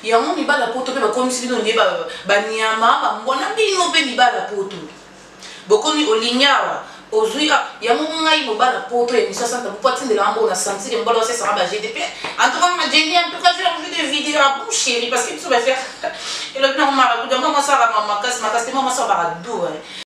Yango mibali ya poto pe bakomisi bino nde ba nyama ba mbwa na bino pe mibali ya poto bokomi olingi awa ozui ah yango ngai mobali ya poto ya emission santa buku atindela nga mbongo na sentir que mobali oyo asesanga ba GDP en tout cas ma Jenny en tout cas j'ai envie de vidéo ah bon chérie parce que biso ba faire elobi nango marakuja mwa mwasi alaka makasi makasi te mwa mwasi alobaka doux hein.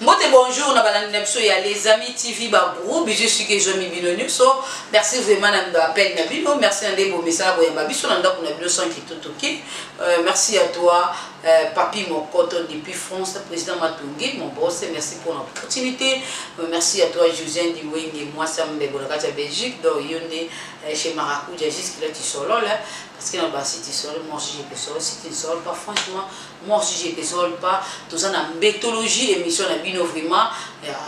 Mbote bonjour na balandi na biso ya les amis TV ba gros bisous suki ezwami bino nyonso merci vraiment na ba appel na bino merci na nde bomesana koyamba biso na ndako na bino sans kitotoki euh, merci à toi euh, Papi Mokoto depuis France président Matongi mon boss merci pour l'opportunité euh, merci à toi Josien Diwenge mwasi ya mbebo na kati ya Belgique donc yo nde euh, chez Maracuja jusque là tu solole parce que na basi tu solole moi aussi je te solole si tu ne solole pas franchement Moi aussi je desole pas toza na mbetologie émission na bino vraiment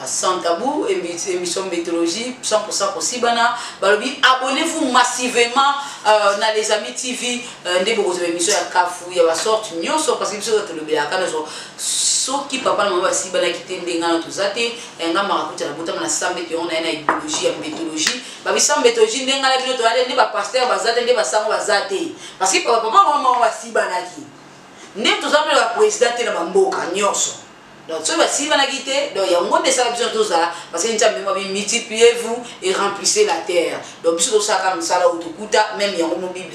sans tabou émission mbetologie 100% kosibana balobi abonnez-vous massivement euh, na les amis TV euh, nde bokozwa émission ya kafu ya basorte nyonso parce que biso tolobelaka nyonso soki papa na mama basibanaki te nde ngai na toza te eh, nga marakuta na botama na sambe yango na ye na idéologie ya mbetologie babi sambetologie nde ngai na bino toza te nde bapasteur baza te nde basango baza te parce que papa na mama basibanaki nde toza mpe na baprésident te na bamboka nyonso donc soki basibanaki te donc yango nde esala biso tozala parce que nzambe mwa bimultipliez vous et remplissez la terre donc biso tosalaka mosala oyo tokuta meme yango mo bible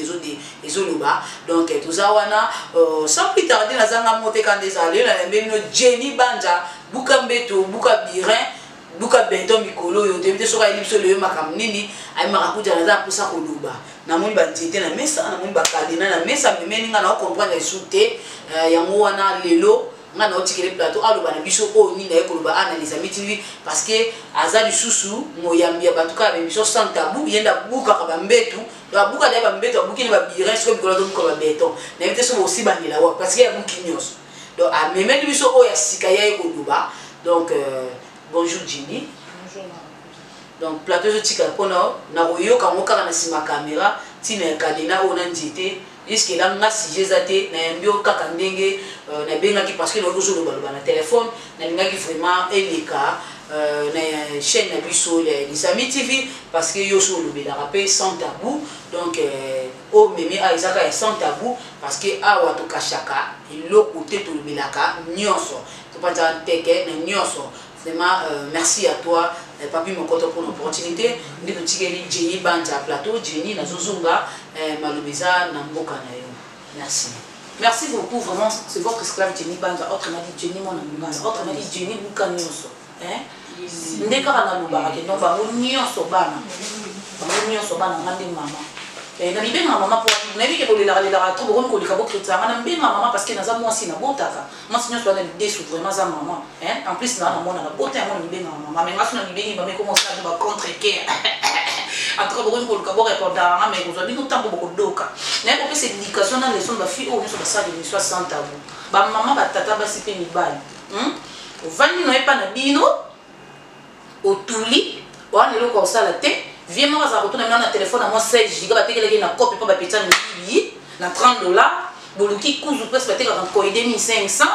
ezoloba donc eh, toza wana euh, sans plus tarder nazanga mo te kanda ezala lelo nalembe bino jenny banja buka mbeto buka birin buka beton mikolo oyo toyebi te soki ayeli biso leyo makambo nini ayemaka kuta naza mposa koloba namoni banzete na mesa namoni bakadena na mesa memeli ngai nao comprendre lisusu te eh, yango wana lelo ngai naotikele plateau aloba na biso oyo nini naye koloba ana les amis tv parce que aza lisusu moyambi ya bato kaka baémission sans tabou ye nde abukaka bambetu donc abuka naye bambetu abuki na babirin sikoyo mikolo azobuka babeton nayebi te soki bosibandela wapi parce que abuki nyonso donc amemeli biso oyo ya sika ye koloba donc euh, bonjour Jimmy bonjour Donc plateau ezo tikala pona nakoyoka yango kaka na sima camera tina ya cadena oyo na nzete jusque là nga sujet eza te nayambi yo kaka ndenge euh, nabengaki parce que nayoki ozoloba loba na telefone nalingaki vraiment eleka euh, na chaîne na biso ya Lisami TV parce que yo so olobelaka mpe sans tabou donc euh, oyo memi awa eza kaka ya sans tabou parce que awa tokashaka eloko te tolobelaka nyonso topanzaka nteke na nyonso Vraiment euh, merci à toi euh, Papi Mokoto pour l'opportunité nde totikeli Jenny Banza plateau Jenny nazozonga euh, maloba eza na mboka na yo merci. Merci beaucoup vraiment c'est votre esclave Jenny Banza autrement dit Jenny mwana mongala autrement dit Jenny buka nyonso hein nde kaka nalobaka ke donc bango nyonso bana bango nyonso bana nga nde mama eh, na mibenga mama mpo nayebi ke bolelaka lelaka trop bokomi koleka bokritisa nga na mibenga mama parce que naza mwasi nabotaka mwasi nyonso wana lidesu vraiment aza mama hein en plus na mona na bota yango na mibenga mama mais ngaso na mibengi mama ekoma osala ba contre cœur en tout cas bokoki koluka bo répondre nga mais kozwa bino ntango bokodoka naye kopesa éducation na leçon ba fille oyo nyonso basala émission sans tabou ba mama ba tata basi mpe mibali hmm? ovandi na epa na bino otuli wana eloko osala te vie moko azala kotuna bino na telefone ya mwa 16 giga batekelaki na cope mpo bapetisa miyibi na 30 dollars boluki kuzu presse batekaka nkoi 2500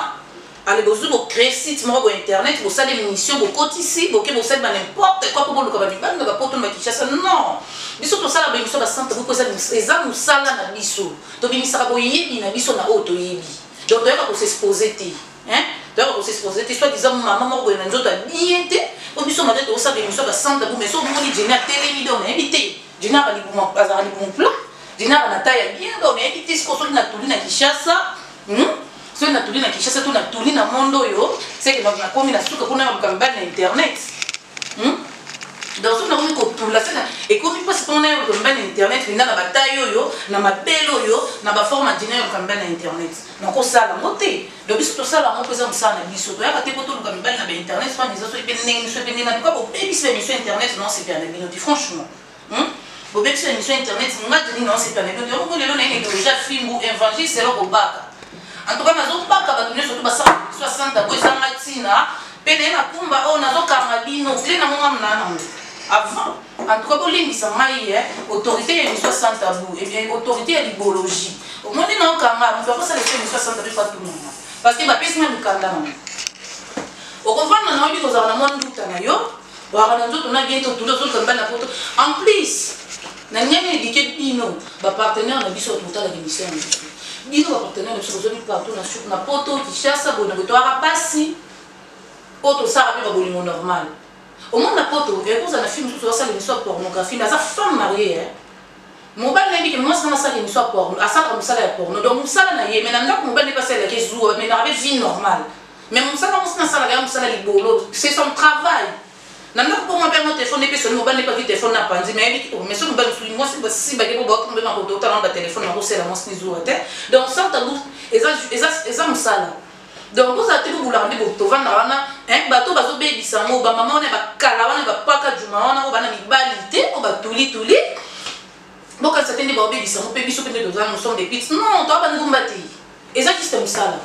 ale bozwi bocree site moko boye internet bosali émission bokotisi boke bosali ba n'importe quoi mpo boluka bamibali na bapoto na bakinshasa non biso tosala baémission bacentre mpo eza mosala na biso tobimisaka boyebi na biso na oyo toyebi donc toyaka kosexpose te hein toyaka kosexpose te soit disant mama moko boye na nzoto ya bien te po biso mate tokosala émission basante bu mais so omoni Jenny atelemi donc nayebi te Jenny azalaka libumu plat Jenny aka na taille ya bien donc nayebi te siko soki natuli na Kinshasa hmm? soki natuli na Kinshasa to natuli na monde oyo seke nakomi na suka kuna ya luka mibali na internet hmm? donc soki nakomi kotula sena ekomi mpasi mpona ya luka mibali na internet mpenza na bataille oyo na mabele oyo na baforme ya Jenny ya luka mibali na internet nakosala yango te donc biso tosala yango mpo eza mosala na biso toyaka te mpo toluka mibali na bainternet wana eza soki mpe ndenge soki mpe ndenge na tuka bobebisi baémission internet naosepela na bino te franchement hmm? bobebisi baémission internet nga teni naosepela na bino te yango lelo naye na idéologie ya fimbu évangile selo kobaka en tout cas nazobaka bato nyonso to basala biso ya santa bo ezanga ntina mpe naye na kumba oyo nazokanga bino cle nango nga mna nango avant en tout cas bolimbisa ngai eh, autorité ya émission sans tabou eh bien autorité ya libologie omoni naokanga moto akosala eso émission sans tabou efatunanga parce que bapesi nga mikanda nango okovanda na oyebi kozala na mwa nduta na yo waka na nzoto na bien totuli ozoluka mibali na poto en plus Nalingaki na eduquer bino ba partenaires na biso bato botalaka emission na biso. Bino ba partenaires na biso bozwami partout na sur na poto, Kinshasa, boye na boye toyaka basi oyo tosalaka mpe ba bolingo normal. Omoni na poto ekozala na fille mosusu asala emission ya pornographie mais aza femme mariee hein. Mobali nayebi ke mwasi nanga asalaka emission ya porno, asalaka mosala ya porno donc mosala na ye mais na ndako mobali naye pe asalelaka ye zuwa bamenaka pe vie normale mais mosala mwasi na asalaka ya mosala libolo c'est son travail. Na ndako po mwa yango telephone epe soni mobali nepa vi telephone na panzi mais ayebi oh mais soki mobali mosusu mwasi basimbaki po baoki mobali makoto otala ba telephone nakosela mwasi ni zuwa te donc sans tabou eza eza eza mosala donc bozala te bobulaka nde tovandaka wana hein bato bazobebisa yango bamama wana ya bakala wana bapaka juma wana oyo bana mibali te oyo batulituli bokanisa te nde baobebisa yango mpe biso mpe nde toza nous sommes des pits non toa bandumba te. Eza juste musala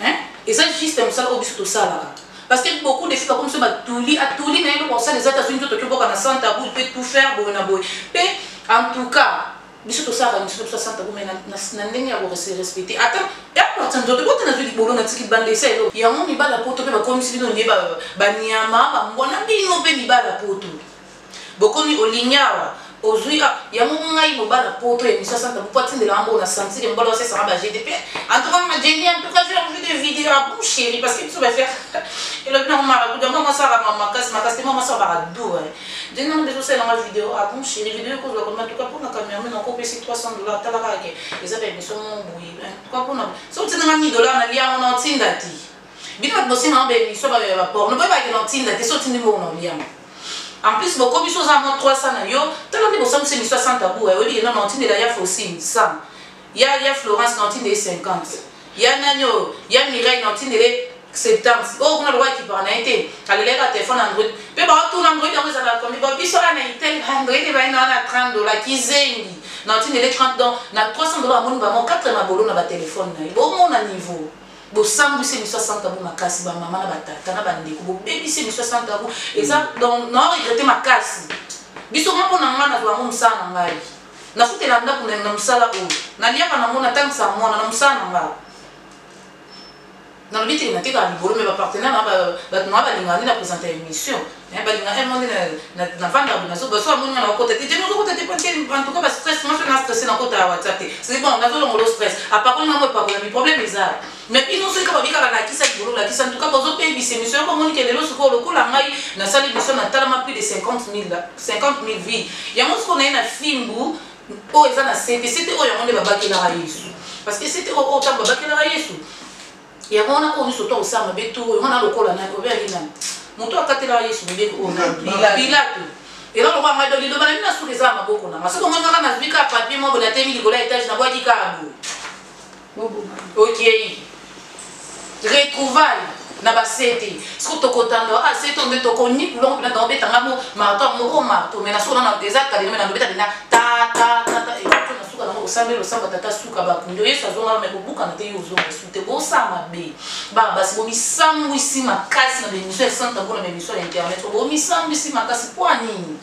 hein eza juste musala oyo biso tosalaka parce que beaucoup de filles bakomi so batuli atuli na ye eloko kosala eza te azwi nzoto toboka na sans tabou il peut tout faire boye na boye mpe en tout cas biso tosalaka émission na biso ya sans tabou mais na ndenge ya ko se respecter ata ya parti nzoto bota nazwi libolo natiki bande esa eloko yango mibala poto mpe bakomisi bino nde banyama bambwa na bino mpe mibala poto Bokomi olingi awa ozui ah yango ngai mobala poto ya emission santa po atindela nga mbongo na sentir que mobali oyo asesanga ba GDP en tout cas ma Jenny en tout cas j'ai envie de vidéo ah bon chérie parce que biso ba faire elobi nango marakuja mwa mwasi aka makasi makasi te mwa mwasi abaka doux eh Jenny nanga bezo osala nga vidéo ah bon chérie vidéo ekozwa combien en tout cas pona cameraman nakopesi 300 dollars tala kaka ke eza ba émission moko boye en tout cas pona soki otinda nga 1000 dollars na lia yango na otinda te bino bato bosenga nga ba émission ba porno boyebaka ke na otinda te soki otindi mbongo na olia yango En plus bokomi so oza mwa 300 na yo tala nde bosambwisi emission ya sans tabou eh oyebi ke non na otindela ya Fosine 100 ya ya Florence na otindele 50 ya nani oyo ya Mireille na otindele 70 oyo kuna lokola akipaka na ye te alelaki kaka telefone Android mpe baotuna Android yango ezalaka combien ba biso wana na itel Android ebandi na wana 30 dollars kizengi na otindele 30 donc na 300 dollars amoni bango 4 mabolo na batelefone na ye bomona niveau. Bosambwisi emission ya sans tabou makasi ba mama na ba tata na ba ndeko bobebisi emission ya sans tabou eza donc nao regrette makasi biso nga pona nga nazwa yango mosala na ngai nafutela ndako na mosala oyo naliaka nango natangisa mwana na mosala na ngai nalobi te natekaka libolo mais bapartenaire na bato na balingaka nde na présente émission balinga un monde navandaka boye nazo baso amoni nga nakokota te jeni ozokota te te en tout cas ba stress nga so na stresse nakota ya whatsapp te c'est bon nazolongola stress apakoli nga mo epakolami problème eza mais bino soki kaka babi kaka lakisa libolo lakisa en tout cas bozobebisa émission yango omoni ke lelo sikoyo lokola ngai nasali émission natalama plus de 50 000 vues yango sikoyo naye na fimbu oyo eza na sete sete oyo yango nde babakelaka Yesu parce que sete oyo ntango babakelaka Yesu yango wana oyo nyonso to akosala mabe to oyo wana lokola nani obeyaki nani moto akatelaka Yesu mibeko oyo Pilato eza lokola ngai do liloba na bino na suka eza na maboko na nga soki omoni kaka nazwi kaka papier moko natemi likolo ya etage nabwaki kaka boye okei retrouvaille na basete soki tokotanda a sete nde tokonikulongo mpena naobeta nga mo marto moko marto mai na suka nana eza kadena mai nalobeta mpena ta ta ta ta ekoto na suka nango osambeli osamba tata suka bakundi Yesu azonga mai kobukana te yo ozonga su te bosala mabe bana basi bomisambwisi makasi na baémission ya sans tabou na baémission ya internet bomisambwisi makasi mpo nini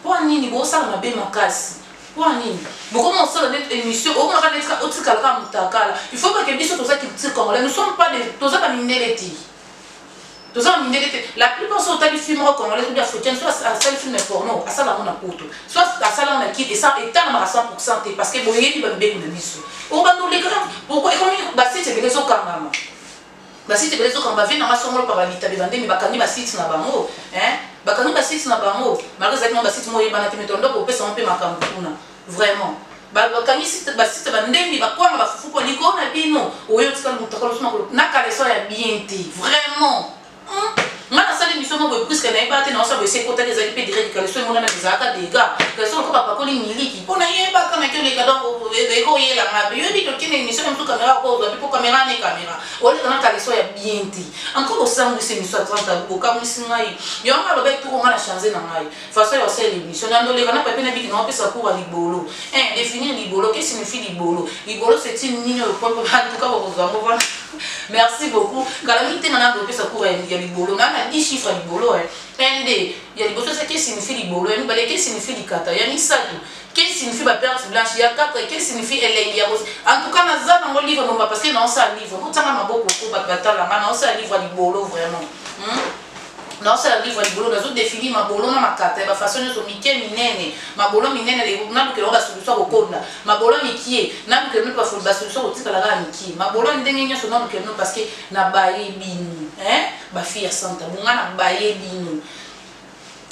mpo nini bosala mabe makasi mpo nini bokoma osala neti émission omonaka neti otikala kaka motakala. Il faut que biso toza culture congolais, nous sommes pas des toza bamindele te, toza bamindele te. La plupart so otali film moko congolais ou africaine, so asali film porno, asala yango na poto, so asala yango na kili, etalamaka 100 te parce que boyebi bamibeko na biso obanda olekaka. Pourquoi ekomi basite ebele ezokangama? Basite ebele ezokanga bavie nanga songolo pa babitabe bandemi bakangi basite na bango, bakangi basite na bango malgré ezalaki na basite moko oyebana te, mais tondoko opesa ngo mpe makambo kuna vraiment bakangi basite bandembi bakwanga bafufu mpo likolo na bino oyo otikali motakala osoma na caleçon ya bien te. Vraiment nga nasali émission moko boye puisque nayebaka te naosa boye esi ekotaki ezalaki mpe direct caleçon emonana ezalaka dega caleçon lokola bapakoli miliki mpo nayebaka naki oleka donc ekoyelanga mpe yoyebi tokende émission na mosu caméra okozwa mpe mpo caméra ne caméra oleka na caleçon ya bien te. Encore bosambwisi émission ya 30 bokamwisi ngai yango aloba etoko ngai na change na ngai façon ya kosala émission na ndoleka na papier na biki na opesa cours ya libolo un définir libolo, qu'est-ce signifie libolo, libolo c'est une nini oyo point. En tout cas bokozwa yango. Voilà, merci beaucoup. Kala mingi te nga na opesa cours ya libolo nga na 10 chiffres ya libolo. 1 d ya liboso eza que signifie libolo, ya mibale que signifie likata, ya misato que signifie baperte blanche, ya 4 que signifie elengi ya. En tout cas naza nango livre momba parce que naosala livre botanga maboko ko bato batalanga naosala livre ya libolo vraiment. Naosala livre ya libolo, nazodéfinir mabolo na makata ya bafaçon nyonso, mike, minene. Mabolo minene, nalukela ngo basolution ya kokonda. Mabolo mikie, nalukela no basolution ya kotikala kaka mikie. Mabolo ya ndenge nyonso, nalukela no, parce que nabaye bino bafille ya santa bonga, nabaye bino.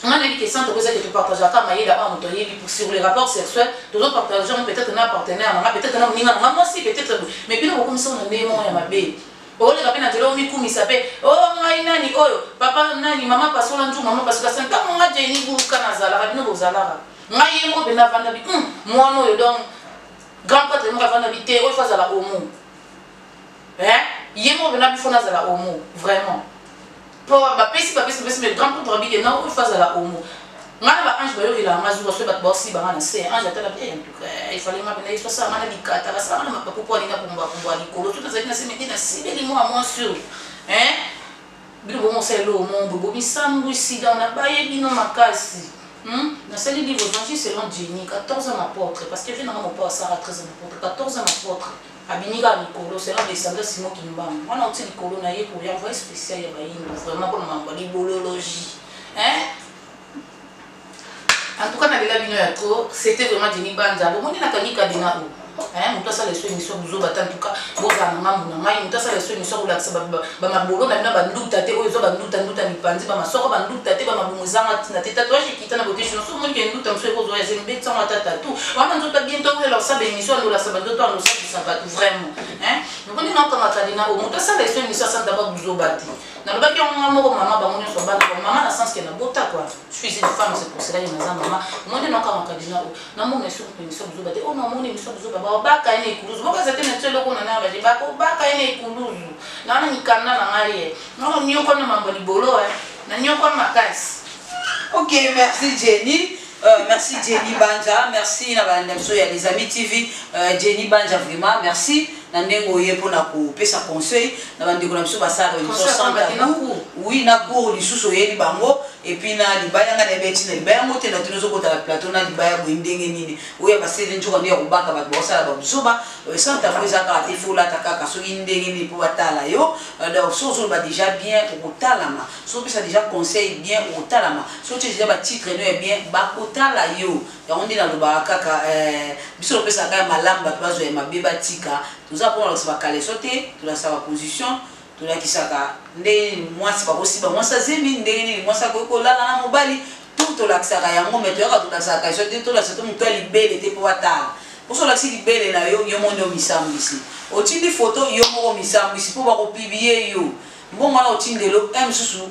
Nga nayebi ke sans tokoza ke topartageaka mayele awa, moto ayebi sur les rapports sexuels, tozopartage yango peut-être na partenaire nanga, peut-être na moninga nanga mwasi, peut-être. Mais bino bokomisa na ndenge moko ya mabe. Oleka mpe na nzela, omikumisa mpe: "O ngai nani oyo, papa nani, mama pasola nju, mama pasola sa." Ntango nga Jeni buka nazalaka, bino bozalaka. Ngai ye moko mpenza avanda bi mwana oyo, donc grand prêtre moko avanda bi te, oyo faut azala homo. Ye moko mpenza bifo nazala homo vraiment, mpo bapesi, bapesi, bapesi, mais grand prêtre abike non, oyo faut azala homo. Ngai na baange bayokelaka nga zuwa soki bato baosibanga na se. Ange atala, en tout cas il fallait nga mpena yesu asala nga na bikata, basala nga na mapapupo, alinga kumbakumba likolo. Soki nazalaki na se mende, nasibeli mwa mwa sur bino bomosala eloko mo boye, bomisambwisi. Donc nabaye bino makasi. Nasali livre Évangile selon Jenny, 14e apôtre, parce que vie nanga mopo asala 13e apôtre, 14e apôtre abimi kaka mikolo selon descendant Simon Kimbangu. Wana oti likolo na ye koya envoyé spécial ya bayindu vraiment mpona mambo ya libolologie, hein? En tout cas, nalela bino ya trop. C'était vraiment Jenny Banza. Bomoni, nakangi kadena o moto asala eso émission bozoba te. En tout cas, bozala na ngambu na ngai. Moto asala eso émission kolakisa bamabolo na bino, banduta te. Oyo eza banduta, nduta mipanzi, bamasoko, banduta te, bamabumu ezanga ntina te. Tatouage ekita na bote. Sino so omoni ke nduta mosu ekozwa eza mbetango ata tatu wana nzoto bientôt oyela osala émission, andolasa banzoto, andosabisa bato vraiment. Mokoni naokanga kadena o moto asala eso émission asala d'abord buzoba te. Nalobaki yango nga moko mama, bango nyonso bana mama na sens ke nabota quoi. Je suis une femme, c'est pour cela que naza mama. Omoni, naokanga kadena o namona esu émission buzoba te. Oyo namoni émission buzoba, babaka ye na ekuluzu moko eza te. Na ti eloko na nanga baje bakobaka ye na ekuluzu. Naa na mikanda na ngai ye nanga nyokwa na mambo libolo, na nyokwa makasi. Ok, merci Jenny. Merci Jenny Banja, merci na balanda biso ya Les Amis TV. Jenny Banja, vraiment merci na ndenge oye mpona kopesa conseil na bandeko na biso basalaka émission sans tabou. Oui, na cours lisusu oyebi bango. Et puis na libaya, nga nayebi ntina libaya yango te. Na tino ozokota na plateau na libaya boye, ndenge nini oyo basele nzoka nde ya kobaka bato bakosala babuzoba. Sans tabou eza kaka te, faut olata kaka soki ndenge nini mpo batala yo. Donc soki ozoloba déjà bien, okotalama. Soki opesa déjà conseil bien, okotalama. Soki otie déjà batitre no ya bien, bakotala yo. Yango nde nalobaka kaka, biso topesaka ya malamu, bato bazwa ya mabe batika. Toza mpona kolakisa bacaleçon te, tolakisa baposition, tolakisaka ndenge nini mwasi bakosiba mwasi azemi, ndenge nini mwasi akoki kolala na mobali. Tu tolakisaka yango, mais toyaka tolakisaka caleçon te, tolakisa to moto ya libele te mpo batala. Mposo olakisi libele na yo, yo moko nde omisambwisi. Otindi foto, yo moko omisambwisi, mpo bakopublier yo. Mbongo wana otindelo e mosusu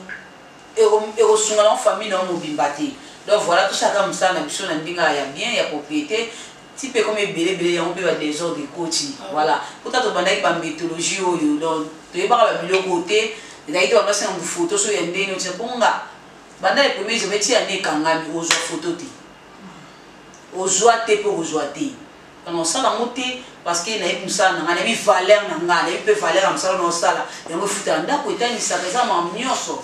ekosunga nango famille na yo mobimba te. Donc voilà, tosalaka mosala na biso na ndenge ya bien, ya propriété. Ti mpe ekomi ebele ebele, yango mpe badésordre ekoti. Voilà, pota tobandaki baméthodologie oyo, donc toyebaka babiloko te. Ezalaki te bandosenga foto soki ya ndenge otia mpo nga banda le premier jour tia nde ekangami, ozwa foto te, ozwa te mpo kozwa te. Kana osala yango te, parce que nayebi mosala na ngai, nayebi valeur na ngai, nayebi mpe valeur ya mosala na osala. Yango efutaka ndako, etangisaka, eza makambo nyonso.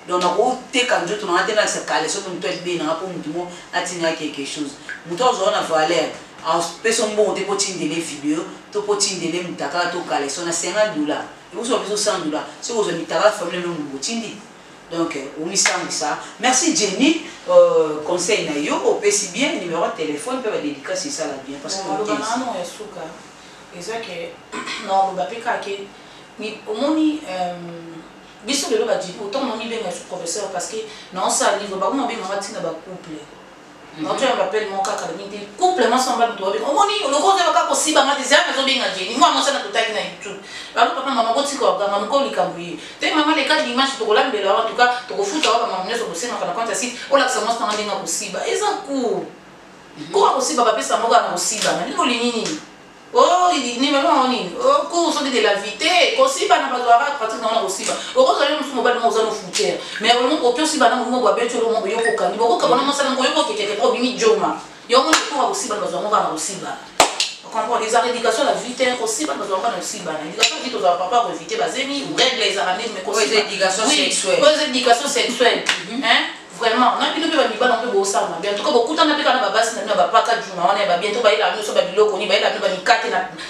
Donc nakoteka nzoto na ngai te, nalakisa caleçon mpe moto alibe nanga mpo motu mo atindaka quelque chose. Moto azwa na valeur, apesa mbongo te mpo tindele video to mpo tindele mutakala to caleçon na 50 $, ekosoka biso 100 $. Soki ozwa mitakala, famille no mobo otindi. Donc omisangisa. Merci Jenny, conseil na yo opesi bien, numéro ya téléphone mpe badédicace esala bien, parce que aloba nano ya suka eza ke naoloba mpe kaka ke omoni biso lelo badipi autant nomibenga su professeur, parce que naosala livre, bango nabenganga ntina bacouple, naotoya bapele moko kaka mingi te. Couple mwasi mobali, moto babenga, omoni loko ozeba kaka kosibanga te, zela nazobenga Jeni mwa mwasi na totaki na YouTube. Balo papa mama botika baganga mokolo likambo ye te. Mama leka dimanche, tokolambela wa tuka, tokofuta wa bamama nyonso bosengaka na compte ya site. Olakisa mwasi nanga ndenge akosiba, eza cour cour akosiba, bapesa moko na kosiba na nini, olingi nini? Oh, nimelo nini? Oh, cours soki de la vie te, kosiba na bato aka pratique na wana kosiba. Okozala yo mosusu mobali moko oza no foutere, mais okoki osiba na moningo babeti olo moko, yo kokandi bokokabona mosala moko, yo kokekeke mpo obimi joma. Yo moni cours ya kosiba na bazwa yango kaka na kosiba. Comprendre eza éducation la vie te. Kosiba na bazwa yango na kosiba na éducation vie, tozala papa koéviter bazemi, règle ezalaka ndenge. Mais éducation sexuelle. Oyo eza éducation sexuelle, hein. Vraiment, na bino mpe bamibala mpe bosala mabe. En tout cas, bokutana mpe kaka na babasi na bino ya bapaka juma wana ya babien to bayelaka bino so babiloko nini, bayelaka bino bamikate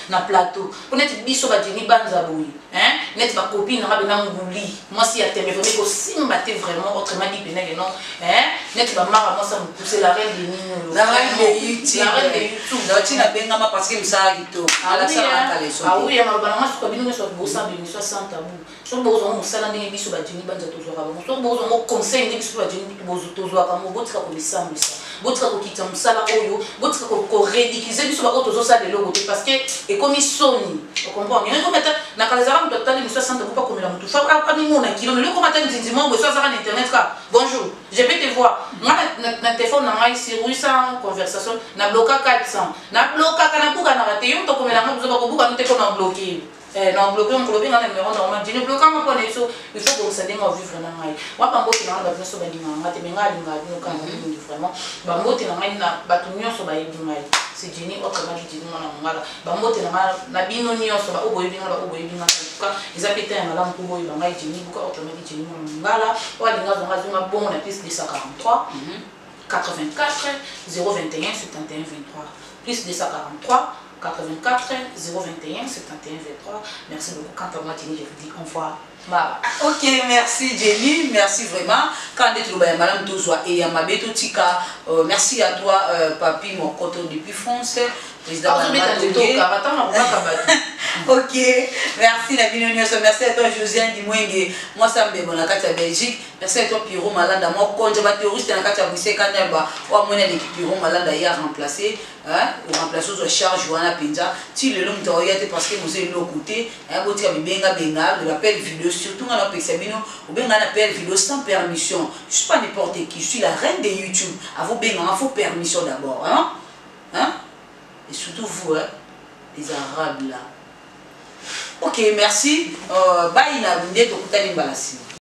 na plateau. Mpo neti biso bajeni banza boye, hein? Neti bacopine nanga bena nguli mwasi ya tembe, vraiment ekosimba te, vraiment. Autrement dit pena ke non, hein? Neti bamara mwasi ya mokuse, la reine de nini? La reine de YouTube. La reine de YouTube. Nauti nabengama parce que mosala kitoko. Alakisaka kaleso. Awi ya maloba nanga suka, bino nyonso bosala émission sans tabou. Soki bokozwango mosala ndenge biso bajeni banza tozwaka bango, soki bokozwango conseil ndenge biso bajeni tozwaka yango, botika komisambwisa, botika kokitisa mosala oyo, botika koridiculiser biso baoyo tozosala eloko te, parce que ekomi soni. Ocomprendre? Yango ekomi ata na kala ezalaka moto atali émission sans tabou pakomela motu fa amimona kilo. Lelo ekoma ata nzinzi moko boye, so azaka na internet kaka: "Bonjour, je peux te voir?" Nga na telefone na ngai, sur 800 conversation, na bloka 400, na blokaka, nabukanaka te. Yo moto okomelanga biso, bakobukano te mpo na bloke. Na bloke mokolo obenga na numéro normal, jini blokanga mpo na biso. Il faut bongisa ndenge ovivre na ngai wa. Bambote na ngai, bato nyonso balingaka nga te, me ngai alingaka bino kaka mingi. Vraiment, bambote na ngai na bato nyonso bayebi ngai, c'est Jenny, autrement dit Jenny mwana mongala. Bambote na ngai na bino nyonso, baoyo boyebi ngai, baoyo boyebi ngai. En tout cas, eza mpe temps ya malamu mpo boyeba ngai, Jenny Buka, autrement dit Jenny mwana mongala. Oyo alinga azonga, azonga bongo na +243 84 021 71 23, +243 84 021 71 23. Merci beaucoup. Quant à moi, Jenny, je vous dis au revoir. Bye. Ok, merci Jenny, merci vraiment. Quand nde toloba ya malamu tozwa e ya mabe totika. Merci à toi, Papi Mokoto depuis France, président. Ok, merci na bino nyonso. Merci à toi, Josiane Dimwenge, mwasi ya mbebo na kati ya Belgique. Merci à toi, Piro Malanda, mokonzi baterroriste na kati ya Bruxelles. Kandaba oyo amoni aleki Piro Malanda, ye aremplace, oremplace, ozwa charge wana mpenza ti lelo moto aoya te, parce que boza eloko te. Botika bibengabenga de l'appel vidéo, surtout nga na opekisa bino obenga na appel vidéo sans permission. Je suis pas n'importe qui, je suis la reine de YouTube. Avant benganga, faut permission d'abord, hein? Hein? Et surtout vous, hein, les Arabes là. Ok, merci. Bye na nde tokutani mbala nsima.